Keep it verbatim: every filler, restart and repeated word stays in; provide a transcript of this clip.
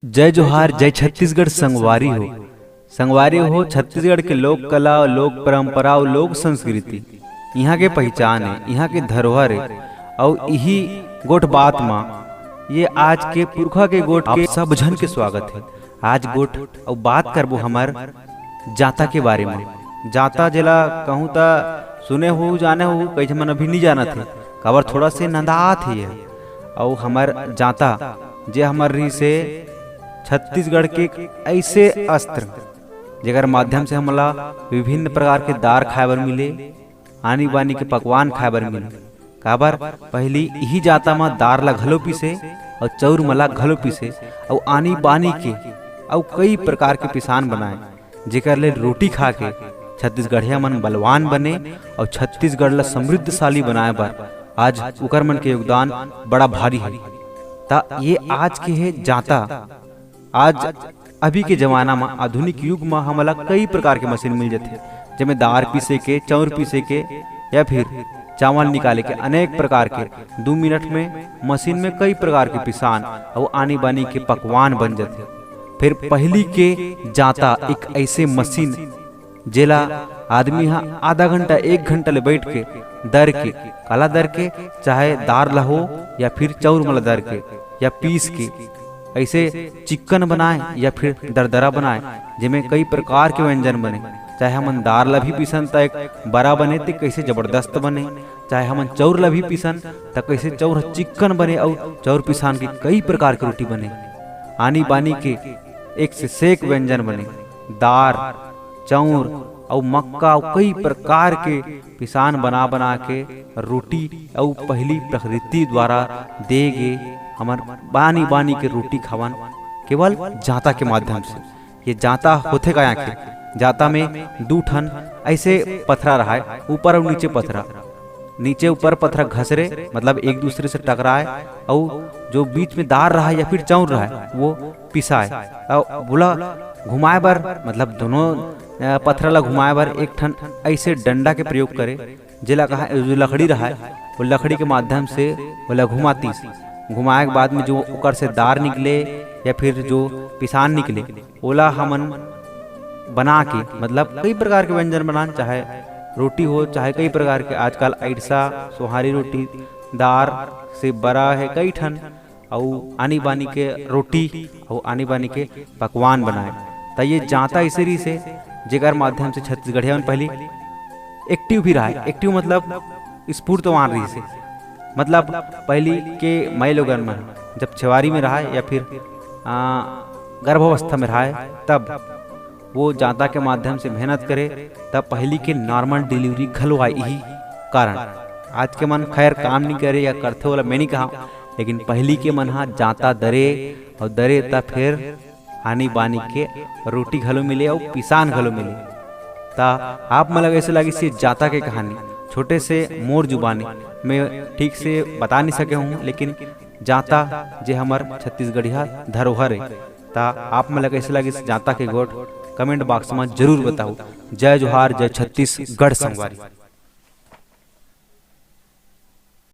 जय जोहार, जय छत्तीसगढ़ संगवारी हो। संगवारी हो, छत्तीसगढ़ के लोक कला, लोक परंपरा अउ लोक संस्कृति इहाँ के पहिचान हे, इहाँ के धरोहर हे। अउ इही गोठ बात म ये आज के पुरखा के गोठ के सब झन के स्वागत हे। आज गोठ अउ बात करबो हमर जांता के बारे म। जांता जेला कहूँ त सुने हो, जाने हो, कई झन मन अभी नइ जानत हे, काबर थोड़ा से नंदात हे ये। अउ हमर जांता जे हमर रिहिस हे छत्तीसगढ़ के एक ऐसे अस्त्र, जेकर माध्यम से हमला विभिन्न प्रकार के दार खाए बर मिले, आनी बानी के पकवान खाए बर मिले। काबर पहिली इही जांता म दार ला घलो पीसे अउ चउर म ला घलो पीसे अउ आनी बानी के अउ कई प्रकार के पिसान बनाए, जेकर ले रोटी खा के छत्तीसगढ़िया मन बलवान बने अउ छत्तीसगढ़ ला समृद्धशाली बनाए बर आज उकर मन के योगदान बड़ा भारी हे। त ये आज के हे जांता। आज अभी के जमाना म, आधुनिक युग म हमला कई प्रकार के मशीन मिल जथे, जेमे दार पीसे के, चउर पीसे के या फिर चावल निकाले के अनेक प्रकार के। दू मिनट में मशीन में कई प्रकार के पिसान अउ आनी बानी के पकवान बन जथे। फिर पहिली के जांता एक ऐसे मशीन, जेला आदमी ह आधा घंटा, एक घंटा ले बैठ के दर के, काला दर के, चाहे दार ला हो या फिर चउर म ला दर के या पीस के, ऐसे चिक्कन बनाए या फिर दरदरा बनाए, जेमे कई प्रकार के व्यंजन बने। चाहे हमन दार ला भी पीसन त एक बरा बने, ते कैसे जबरदस्त बने, चाहे हमन चउर ला भी पीसन त कैसे चउर ह चिक्कन बने अउ चउर पिसान के कई प्रकार के रोटी बने। आनी बानी के एक से सेक व्यंजन बने, दार, चउर अउ मक्का अउ कई प्रकार के पिसान बना बना के रोटी अउ पहिली प्रकृति द्वारा दे गे हमर बानी बानी के रोटी खावन केवल जांता के माध्यम से। ये जांता होथे का आखिर? जांता में दू ठन ऐसे पथरा रहाय, ऊपर अउ नीचे पथरा। नीचे ऊपर पथरा घसरे, मतलब एक दूसरे से टकराए, अउ जो बीच में दार रहाय या फिर चउर रहाय, वो पिसाए। अउ बोला घुमाए बर, मतलब दोनों, अ, पथरा ला घुमाए बर एक ठन ऐसे डंडा के प्रयोग करे, जेला कहा, जो लकड़ी रहाय, वो लकड़ी के माध्यम से ओला घुमातीस। घुमाए के बाद में जो ओकर से दार निकले या फिर जो पिसान निकले, ओला हमन बना के, मतलब कई प्रकार के व्यंजन बनान, चाहे रोटी हो, चाहे कई प्रकार के, आजकल अइरसा, सोहारी रोटी, दार से बरा हे कई ठन, अउ आनी बानी के रोटी अउ आनी बानी के पकवान बनाए। त ये जांता ऐसे रिहिस हे, जेकर माध्यम से छत्तीसगढ़िया मन पहिली एक्टिव भी रहाय। एक्टिव मतलब स्फूर्तवान रिहिस हे। मतलब पहिली के माई लोगन मन जब छेवारी में रहाय या फिर, आ, गर्भावस्था में रहाय, तब वो जांता के माध्यम से मेहनत करे, तब पहिली के नॉर्मल डिलीवरी घलो आय। इही कारण आज के मन खैर काम नइ करे या करथे, ओला मैं नइ कहा, लेकिन पहिली के मन ह जांता दरे अउ दरे त फिर आनी बानी के रोटी घलो मिले अउ पिसान घलो मिले। त आप मन ला कैसे लगिस ये जांता के कहानी? छोटे से मोर जुबानी में ठीक से बता नइ सके हूँ, लेकिन जांता जे हमर छत्तीसगढ़िया धरोहर हे, त आप मन ला कैसे लगिस जांता के गोठ, कमेंट बॉक्स में जरूर बताओ। जय जोहार, जय छत्तीसगढ़ संगवारी।